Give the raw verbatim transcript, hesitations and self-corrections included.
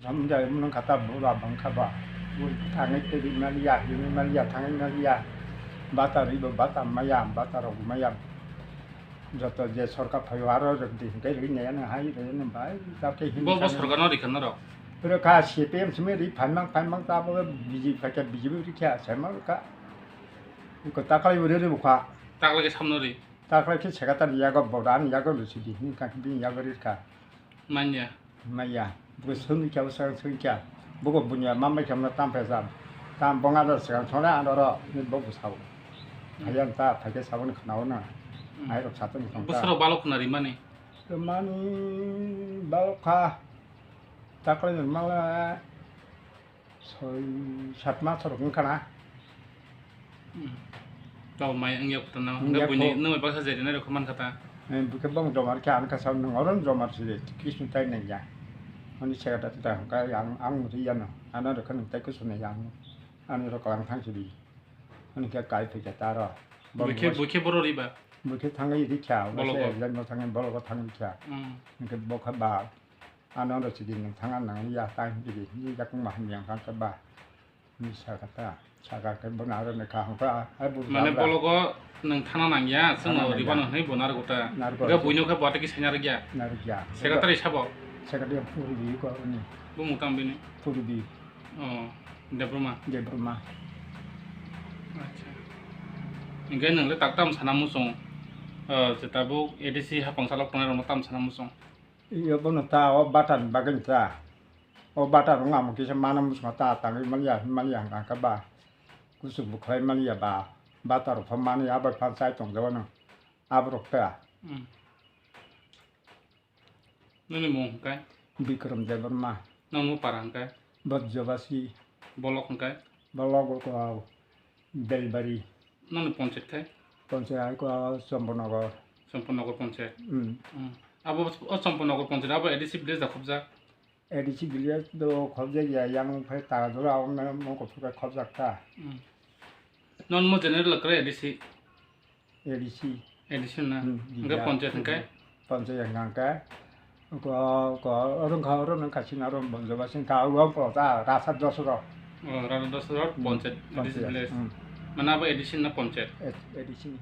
Hamjai mwnang kata bura bangkha ba. Bur thangwi twi maliya, himwi maliya, thangwi maliya. Bata ribo bata maya, bata rok maya. Joto je sorkar phaio aro rwk di, hwnkhe rwui naiya nang hai rwui nang bai, ta khe himwi Bo, bo sano. Sorkar no rikha norok? Rwkha, C P M simi ri phaimang phaimang ta bo B J P phaikha B J P rikha, saimang rwkha. Iko taklai bo rwui rwkha. Taklai khe samno ri? Taklai khe secretary yago boda ani yago rwsidi, himkha bini yago rikha. Manya. Maya. Bo sungni kya, bo sang sungni kya. Bo bo bunya mamai kya mna tam pesa. Tam bonga da sang sona ano ro ni bo bo sao. Hayang ta phake sao ni khna ona. Hmm. Ai rok sato ni song ta. Bwswk rok balok khna rimani? Mani balok kha. Taklai ni mala. Soi sat mas rok wngkha na. Hmm. Tau mai wngya kho ta na. Wngya kho. Hwnkhe buini nwng bai baksa jai rwnai rok khe mankha ta. Eh, bwkhe bong jomar khe ang kha sao nwng oro jomar se de, kisni tai nangya. Ani sega da ta hwnkha ang, ang ri yano. Ano rok khe nwng tai kusu nai yang. Ani rok lang thang sidi. Ani khe kai phai khe ta ro. Bong Bwkhe, bos- bwkhe boro riba? Bwkhe thangwi ri kha, Bologo. Exam no thangwi bologo thangwi kha. Hmm. Hwnkhe bo kha ba. Ano ro sidi nwng thang ang nang ya ta hwnkhe di. Ni yakung ma hamya wngkha khe ba. Ni saka ta, saka khe bo naro ni kaham kha, hai bo Mane jabra. Bologo nwng thana nangya, chwngno Thana nangya. Ribano hwnwi bo narwgo ta. Narwgo. Ga buino khe bo tei kisa narwkya. Narwkya. Secretary sabo? Secretary Purbi ko ni. Bumung tamo bini? Purbi. Oh, Debbarma. Debbarma. Acha. Hingke nwng le tak tam sana muchung, eh, je tabuk A D C hapang salok tongnai rokno tam sana muchung. Iyo bono ta o bata ni bagwi ta. O bata rok ang kisa mana muchungo ta tangwi manya, manya hwnkha khe ba. Kuchuk bo khlai manya ba. Bata rok pha manya abo pha chai tong jago no. Aborok ta. Hmm. Nini mung hwnkhe? Bikram Debbarma. Nang no para hwnkhe? Bajjabasi. Bolok hwnkhe? Bolok ko Belbari. Nang ni ponchayat khai? Ponchayat ko Champanagor. Champanagor ponchayat. Hmm. Hmm. Abo o Champanagor ponchayat abo A D C village da khobjak? A D C village do khobjak ya, yang phai ta dura ong na mo ko pura khobjak ta. Hmm. Non mo general kre A D C? A D C. A D C na? Hmm, hingke iya. Ponchayat hingke? Ponchayat hingke. Ko, ko, orang kau orang nang kasih narum bonjoba sing kau uang pro ta, rasa dos ro. Oh, rasa dos ro, hmm, ponchayat, A D C ponchayat, village. Hmm. Mana apa A D C na ponchayat? A D C ni.